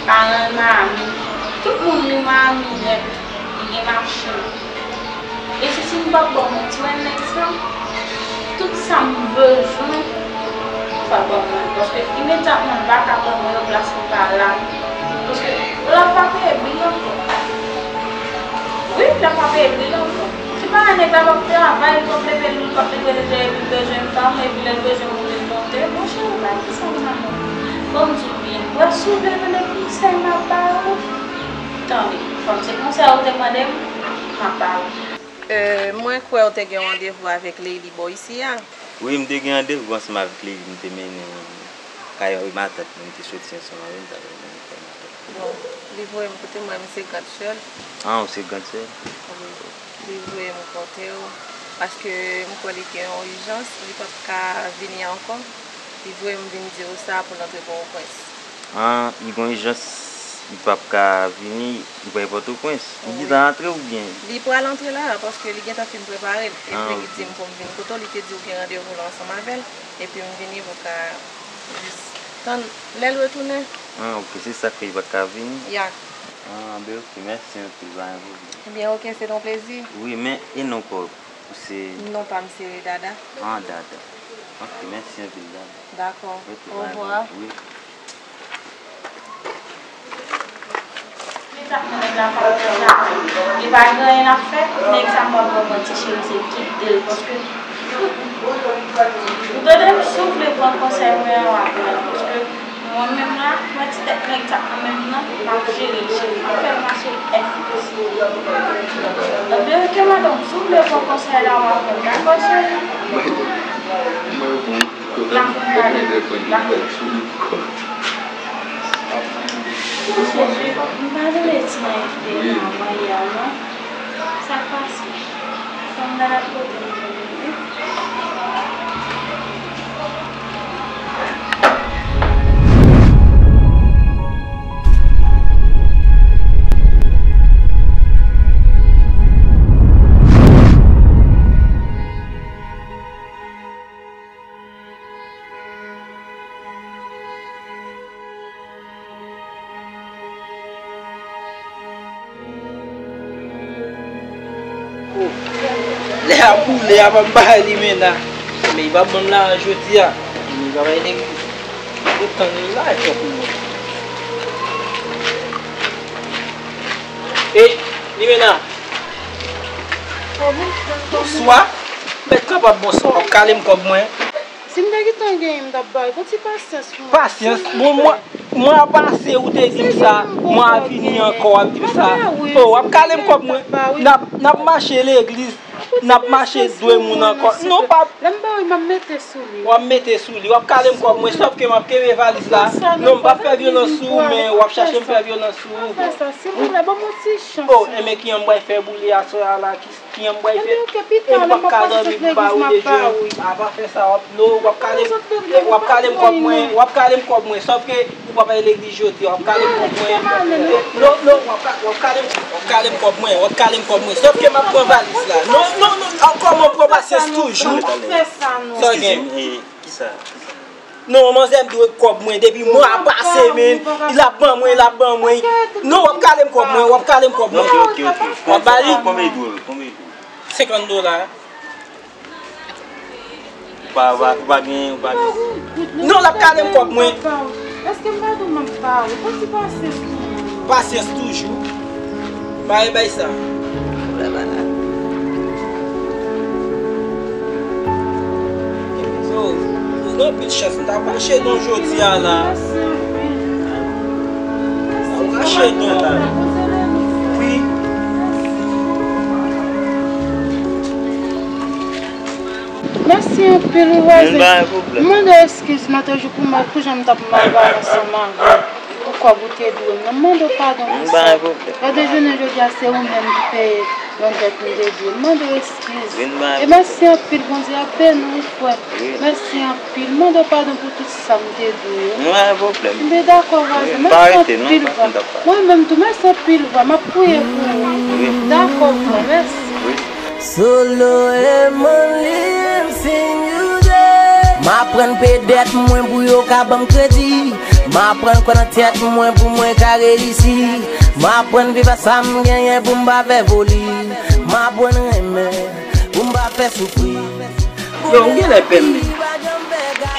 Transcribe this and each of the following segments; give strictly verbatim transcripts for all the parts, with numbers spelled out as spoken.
Paran l Miami. Tout moun li Miami nèt. Li gen machin. E si, si m p ap ba w manti, wè nèg sa, tout sa m bezwen, sa ban mwen. Paske imedyatman l pa ka pran mwen nan plas li pa la. Paske l ap pa peye bil ankò. Wi, l ap pa peye bil ankò. Si pa nèg la p ap travay, li p ap leve, li p ap leve, leve, epi l bezwen m pa mwen, epi lè l bezwen m, pou l monte. Monchè, ou pa di sa, m nan mwen. Ban m di w byen. Wè, si w vle mande konsèy, m ap ba ou. Tande, kòm se konsèy ou te mande m, m ap ba ou. Euh, mwen kwè ou te gen yon randevou avèk Leyli bò isi a. Wi, m te gen randevou ansanm avèk Leyli, m te mennen l kay yon matant mwen, m te soti ansanm avè l, m t al mennen l kay matant. Bon, li voye m kote mwen, m se grand sè l. Ah, ou se grand sè l? Wi, li voye m kote w, paske m kwè li gen yon ijans, li p ap ka vini ankò. Li voye m vin di w sa pou l antre Pòtoprens. Ah, li gon ijans, li p ap ka vini, li pral Pòtoprens. Li gentan antre oubyen? Li pral antre la a, paske li gentan fin prepare l. Epi li di m pou m vin kote w, li te di w gen randevou la ansanm avè l. Epi m vini pou ka jis tann lè l retounen. Ah, ok, se sa k fè li pa t ka vini? Ya. Ah, ben ok, mèsi anpil, pa gen pwoblèm. Ebyen, ok, se yon plezi. Wi, men e non pa w? Ou se? Non pa m se Dada. Ah, Dada. Ok, mèsi anpil, Dada. Dakò. Ok, bye bye. Ovwa. Wi. Li pa gen anyen l ap fè, nèg sa m p ap ba w manti cheri, se kite l, paske ou tande m, si w vle pran konsèy mwen an, w ap pran l, paske mwen menm la, mwen ti tèt nèg sa mwen menm nan, m ap jere l cheri, m ap fè l mache F P C. Anben, ok madanm, si w vle pran konsèy la, w ap pran l, dakò cheri? Mwen bon. Lakou pale, lakou. Jezi, m pa vle ti nayivte nan manman yè a non. Sa k pase? Fò m gad ap kote m vini wi. Lè a boule a, pa m bay Limena. Men li pa ban m lajan jodi a. Li pa bay legliz. Tout tan li la, e fè pou mwen. Ey, Limena. Bonswa. Mèt kapab bonswa. W ap kale m kòb mwen. Si m te gentan genyen, m t ap ba w. Gon ti pasyans pou mwen. Pasyans? Silvouplè. Bon, mwen, mwen a pase, ou te di m sa. Mwen a vini ankò, w ap di m sa. Oh, w ap kale m kòb mwen. N ap, n ap mache legliz. N ap mache dwe moun ankò. Non, pa. Lè m ba w, m ap mete sou li. W ap mete sou li. W ap kale m kòb mwen, sòf ke m ap kenbe valiz la. Non, m p ap fè vyolans sou ou, men w ap chache m fè vyolans sou ou. Pa fè sa, silvouplè, ban m yon ti chans. Oh, enben ki jan m pral fè boule aswè a la, ki, ki jan m pral fè? Enben, ok, pita, lè m ap pase sot legliz, m ap ba ou. A, pa fè sa, w ap, non, w ap kale, w ap kale m kòb mwen, w ap kale m kòb mwen, sòf ke ou p ap al legliz jodi a, w ap kale m kòb mwen. Non, non, w ap ka-, w ap kale m, w ap kale m kòb mwen, w ap kale m kòb mwen, sòf ke m ap pran valiz la. Non, non, non, ankò mwen pran pasyans toujou. Sa w gen? Kisa? Non, manzè m dwe kòb mwen depi mwa pase, men. L ap ban mwen, l ap ban mwen. Non, w ap kale m kòb mwen, w ap kale m kòb mwen. Ok, ok, ok. W ap ba li? Konbyen, konbyen l dwe w? Konbyen l dwe w? Senkant dola. Ou pa, ou pa, ou pa gen, ou pa gen. Non, l ap kale m kòb mwen. Èske m pa di w m ap ba ou? Fò ti pasyans pou mwen. Pasyans toujou. Bay, bay sa. Yo, ou gen anpil chans. M t ap mache non jodi a la. M t ap mache non. Wi. Mèsi anpil, wi, vwazen. Youn pa gen pwoblèm. M mande w eskiz, mwen toujou pou mwen, pou jan m t ap mal pale ansanm avè w, pou kòb ou te dwe m nan. M mande w padon pou sa. Youn pa gen pwoblèm. Gade jounen jodi a, se ou menm ki peye yon dèt m te dwe. M mande w eskiz. Youn pa gen pwoblèm. E mèsi anpil, Bondye ap beni w, frè. Wi. Mèsi anpil. M mande w padon pou tout sa m te dwe yo. Youn pa gen pwoblèm. Mwen dakò, vwazen. Wi, m pa rete, non, m pa fin t ap pale. Mèsi anpil, vwa. Mwen menm tou, mèsi anpil, vwa. M ap priye pou ou. Wi. Dakò, vwa. Mèsi. Wi. Solo M only, I'm seeing you there. M ap pran pè dèt mwen pou yo ka ban m kredi. M aprann kwè nan tèt mwen pou mwen ka reyisi. M aprann viv ak sa m genyen pou m pa fè foli. M aprann renmen pou m pa fè soufri. Yo, ou genlè pè m, men.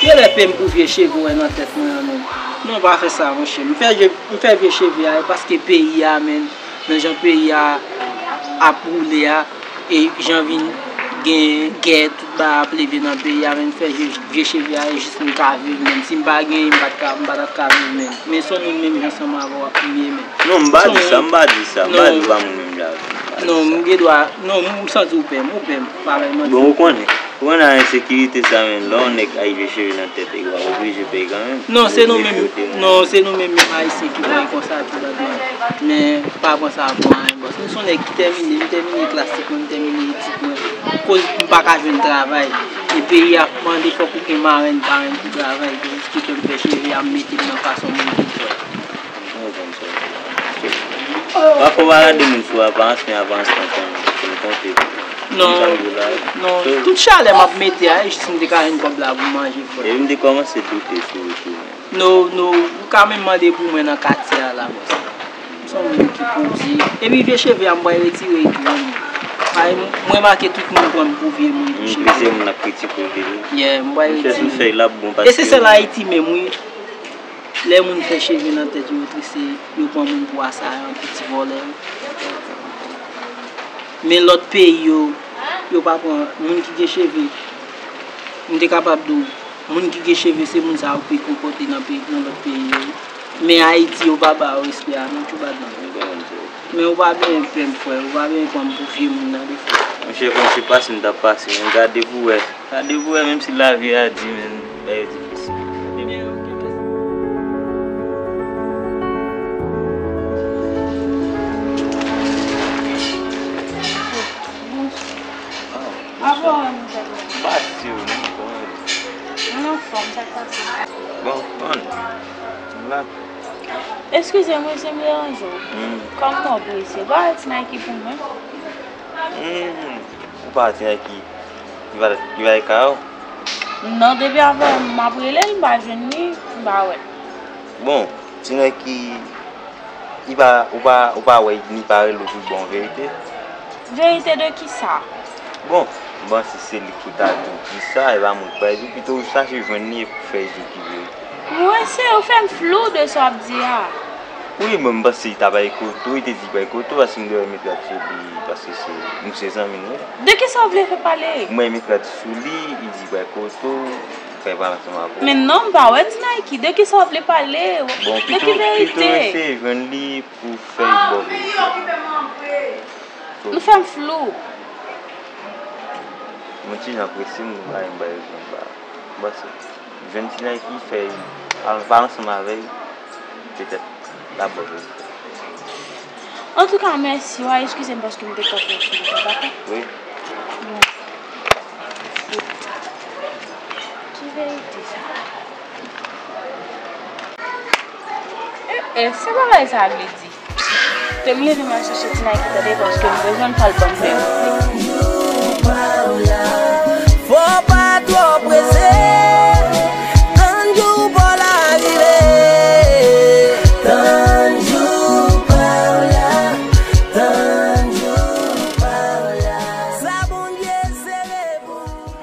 Genlè pè m pou vye cheve w wè nan tèt mwen an, men. Non, pa fè sa, monchè. M fè je, m fè vye cheve a, e paske peyi a, men. Nan jan peyi a ap woule a, e jan vin gen gè, tout bagay ap leve nan peyi a, men m fè vye, vye cheve a, e jis m ka viv, men. Si m pa genyen, m pa t ka, m pa t ap ka viv, men. Men se yon moun menm jan ansanm avè w ap priye, men. Non, m pa di sa, m pa di sa, m pa di w pa moun menm jan avè m. Non, m gen dwa, non, m santi w pè m, ou pè m, pa bay manti. Bon, ou konnen, ou konnen a ensekirite sa menm, lè yon nèg ay vye cheve nan tèt, e w ap oblije peye kanmenm. Non, se nou menm, non, se nou menm, menm Ayisyen ki bay konsa tou, baz, men pa pran sa pou anyen, baz. M se yon nèg ki tèmine, m tèmine klasik mwen, m tèmine etid mwen, koz m pa ka jwenn travay. E peyi a ap mande fòk ou gen marenn, parenn pou travay, ki fè m fè cheve a, m mete l nan fason moun vle l fè. Mwen konprann sa w di la. Pa fò pa gade moun sou aparans, men aparans lan konn, konn konte. Non, non, tout chalè m ap mete a, e jis m te ka jwenn kòb la pou m manje, frè. Epi m te kòmanse doute sou ou tou, men. Non, non, ou ka menm mande pou mwen nan katye a la, bòs. M se yon moun ki poze. Epi vye cheve a, m pral retire l tou, wi. Ay, m remake tout moun pran m pou vye moun pou cheve. Plizyè moun ap kritike w de li. Yeah, m pral retire l. Fè sou fèy la, bon, paske. E se sèl Ayiti menm, wi. Lè moun fè cheve nan tèt yo, yo trese, yo pran moun pou asayan, piti vòlè. Men lòt peyi yo, yo pa pran moun ki gen cheve. M te kapab di w, moun ki gen cheve, se moun sa yo pi konpòte nan peyi, nan lòt peyi yo. Men Ayiti, yo pa ba yo respè a, non, tchoubadan. Men ou pa benyen pè m, frè, ou pa benyen pran m pou vye moun nan, de fwa. Monchè, kòmsi pase m t ap pase, men gade pou wè. Gade pou wè, menm si lavi a di, men, bagay yo difisil. Bonswa. Ah, bonswa. M pa si w non, kòman w ye? Mwen anfòm, sa k pase? Bon, bon. M la. Eskize m, wi, si m deranje w. Hmm. Kòm mwen prese, w pa wè ti Nike pou mwen? Hmm. Ou pa wè ti Nike? Li pa, li pa kay ou? Non, depi avè m ap rele l, m pa jwenn li, m pa wè l. Bon, ti Nike, li pa, ou pa, ou pa wè li pa rele w pou l ba w verite? Verite de kisa? Bon, m panse se li ki ta di w kisa, e pa mwen ki pral di w, pito w chache jwenn li epi w fè l di w ki verite. Mwen se ou fè m flou de sa w ap di a. Wi, mwen m panse li ta bay kote w, li te di bay kote w, paske m te wè Mefrad sou li, paske se, nou se zanmi nou ye. De kisa w vle fè pale? Mwen Mefrad sou li, li di bay kote w, fè pale ansanm avè w. Men non, m pa wè ti Nike, de kisa w vle pale? Bon, de ki verite? Pito, pito eseye jwenn li pou fè l ba w verite. Nou fè m flou. Mwen ti jan prese, m pa gen bay rezon, m pa, m panse. Jwenn ti Nike, fè l al pale ansanm avè l, petèt l ap ba w verite. Antouka, mèsi, w a eskize m paske m te kanpe yon ti moman, dakò? Wi. Bon. Ki verite sa? Eh, eh, sa bagay sa vle di? Ke m leve m al chèche ti Nike tande paske m bezwen l pou l ban m pè. Fò w pa twò prese, tann jou pa w la rive. Tann jou pa w la, tann jou pa w la. Sa Bondye sere pou ou.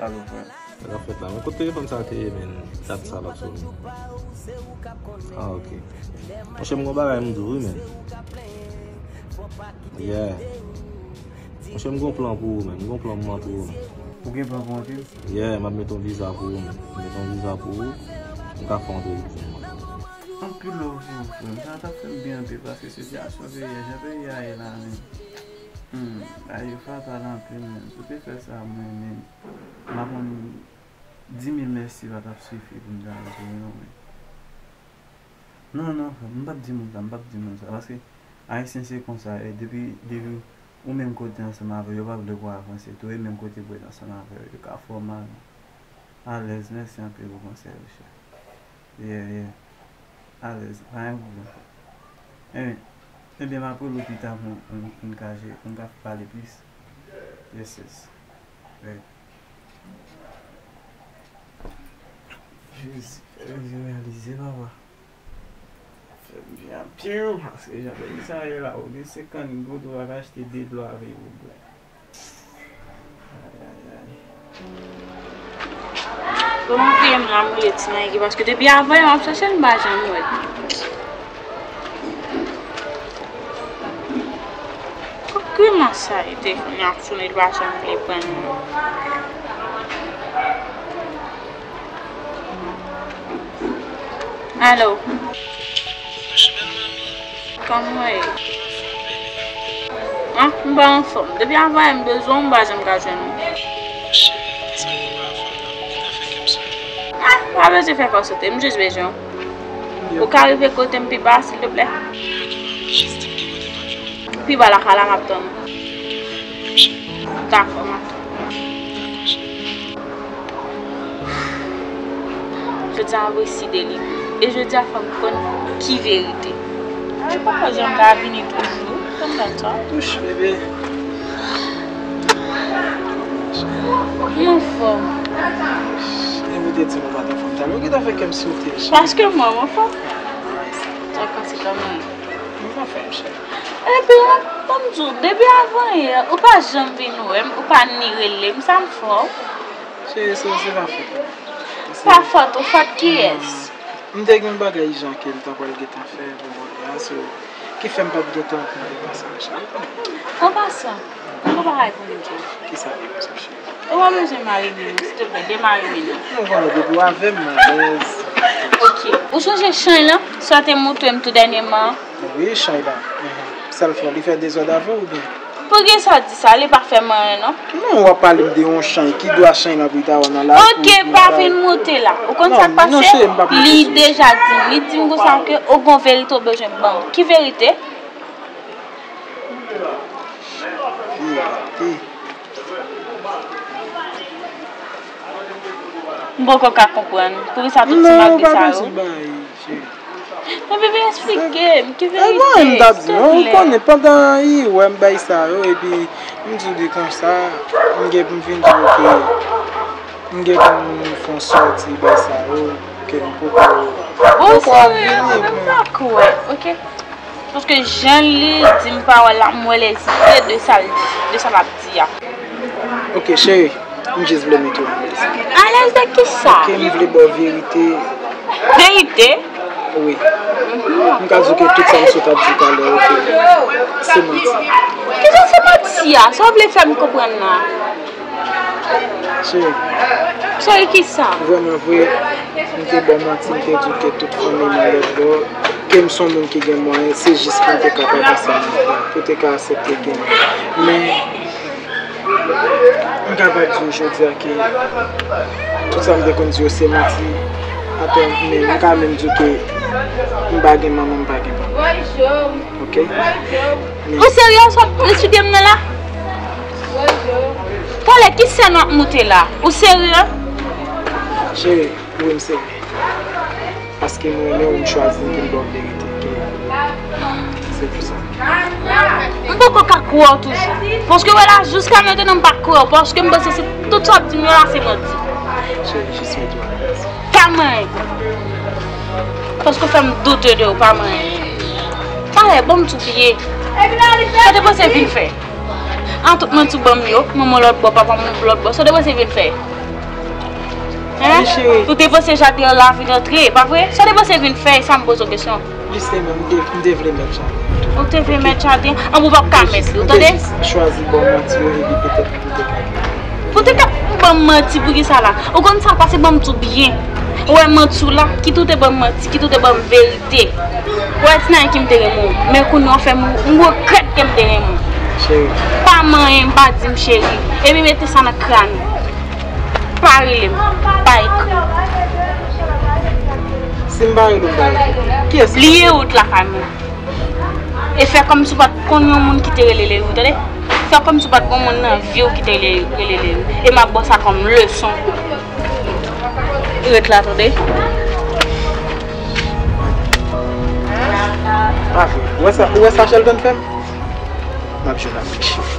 Alo, frè. Sa k ap fèt la? Men kot telefòn sa a te ye, men, dat sa l ap sone? Ah, ok. Monchè, m gon bagay m di w, wi, men. Yeah. Monchè, m gon plan pou ou, men. M gon plan mwen pou ou, men. Ou gen plan pou antre? Yeah, m ap mete yon viza pou ou, men. M mete yon viza pou ou. M ka fè yon antre pou ou, men. Anpil love pou ou, frè m. Sa t ap fè m byen anpil, paske sitiyasyon peyi a, jan peyi a ye la, men. Hmm, bagay yo fatal anpil, men. Si w te fè sa, mwen menm, m pa konn, di mil mèsi pa t ap sifi pou m ta di w non, men. Non, non, frè m, m p ap di moun sa, m p ap di moun sa, paske Ayisyen se konsa, e depi, depi ou menm kote ansanm avè yo, yo pa vle pou w avanse tou, e menm kote pou w ret ansanm avè yo, yo ka fè w mal. Alèz, mèsi anpil pou konsèy ou, chè. Yeah, yeah. Alèz, pa gen pwoblèm. Enben, enben, m ap rele w pita pou n, pou n, pou n ka je-, pou n ka pale plis. Yes, yes. Right. Jezi, fè m realize, papa. Fè m byen anpil, paske jan peyi sa ye la, ou gen senkant goud, ou pa ka achte de dlo avè yon goud. Ay, ay, ay. Bon, mwen vle m la, mwen rete nan egi, paske depi avan yè m ap chache l, m pa janm wè l. Ki grimans sa ye, telefòn nan ap sonnen, li pa janm vle pran non. Alo. Kòman w ye? An, m pa anfòm. Depi avan yè m bezwen w, m pa janm ka jwenn ou. Ah, pa bezwen fè fò sote, m jis bezwen w. Ou ka rive kote m pi ba, silteplè? Pi ba lakay la, m ap tann ou. Dakò, m ap tann ou. Jodi a, m ap reside li. E jodi a, fò m konn ki verite. Ay, papa, jan m ka vini toujou. Konn dat sa. Touch, bebe. M anfòm. E ou te di m ou pa t anfòm talè. Ou gentan fè kè m sote, cheri. Paske mwen, m anfòm. Sa w panse kòman? M anfòm, cheri. Epi, ban m di w, depi avan yè, ou pa janm vin wè m, ou pa ni rele m, sa m fè w? Cheri, se, se pa fòt ou. Pa fòt ou, fòt kiyès? M te gen yon bagay ijan ke m ta pral gentan fè pou mwen la, so, ki fè m pa t gentan pran deplase a, cheri. An pasan, m gon bagay pou m di w. Kisa ki konsa, cheri? Ou pa bezwen mare men nou, silteplè, demare men nou. Non, konnen depi w avè m, m alèz. Ok. Ou sonje chay lan, sa w te montre m tou dènyèman an? Wi, chay la. Mhm. Sa l fè, li fè dezòd avè w oubyen? Poukisa w di sa? Li pa fè m anyen, non. Non, w ap pale m de yon chay. Ki dwa chay lan pou l ta wè nan lakou? Ok, pa vin monte la. Ou konn sa k pase? Non, cheri, m p ap monte sou li. Li deja di m, li di m konsa ke ou gon verite ou bezwen ban m. Ki verite? Verite. M poko ka konprann. Poukisa tout ti malgre sa yo? Non, ou pa bezwen bay, cheri. Epi vin eksplike m, ki verite, silteplè? Ou konnen, pandan i wè m bay sa yo, epi m di w de konsa, m gen pou m vin di w ke m gen pou m fè yon sòti bay sa yo, ke m poko, poko ap vini, men. Ou serye? M pa kwè, ok. Paske jan li di m pawòl la, m wè lèzite de sa l di, de sa l ap di a. Ok, cheri, m jis vle mete w alèz. Alèz de kisa? Ok, m vle ba w verite. Verite? Wi. M ka di w ke tout sa m sot ap di talè, ok, se manti. Kisa se manti a? Sa w vle fè m konprann la? Cheri. Cheri kisa? Vrèman vre, m te ba w manti, m te di w ke tout fanmi m yon lòt bò, ke m se yon moun ki gen mwayen, se jis pou m te kapab ansanm avè w, pou w te ka aksepte ke m. Men, m kapab di w jodi a ke tout sa m te konn di yo se manti. Atò, men m ka menm di w ke m pa gen manman, m pa gen papa. Ok? Men. Ou serye? Sa w ap esplike m nan la? Talè, ki sèn w ap moute la? Ou serye? Cheri, wi, m serye. Paske m renmen w, m chwazi pou m ba w verite. Ok? Se pou sa. M poko ka kwè w toujou. Paske wè la, jiska mentnan, m pa kwè w. Paske m panse se tout sa w ap di m yo la, se manti. Cheri, jis mete w alèz. Pa manyen. Paske w fè m doute de w, pa manyen. Talè, ban m tou pye. Sa w te panse vin fè? An tout manti w ban m yo, manman w lòt bò, papa m lòt bò, sa w te panse vin fè? Hen? Wi, cheri. Ou te panse jaden an la vin antre, pa vre? Sa w te panse vin fè, sa m poze w kesyon. Jisteman, m te, m te vle mèt jaden an. Ou te vle mèt jaden an? An, ou p ap ka mèt li, ou tande? M te jis chwazi ba w manti yo, epi petèt pou te ka. Pou te ka ban m manti, poukisa la? Ou konn sa k pase, ban m tou byen. Ou wè manti w la, kit ou te ban m manti, kit ou te ban m verite. Ou wè ti nèg ki m te renmen w, men kounye a w fè m, m regrèt ke m te renmen w. Cheri. Pa manyen, pa di m cheri. Epi mete sa nan kràn ou. Pa rele m, pa ekri. Si m pa rele w, m pa ekri. Kiyès ki... Bliye wout lakay mwen. E fè kòmsi w pa t konn yon moun ki te rele Lewi, tande? Fè kòmsi w pa t gon moun nan vi w ki te rele, rele Lewi. E m ap ba w sa kòm leson. Ret la, tande? Pa vre. Ou wè sa, ou wè sa Sheldon fè m? M ap jwenn avèk chif.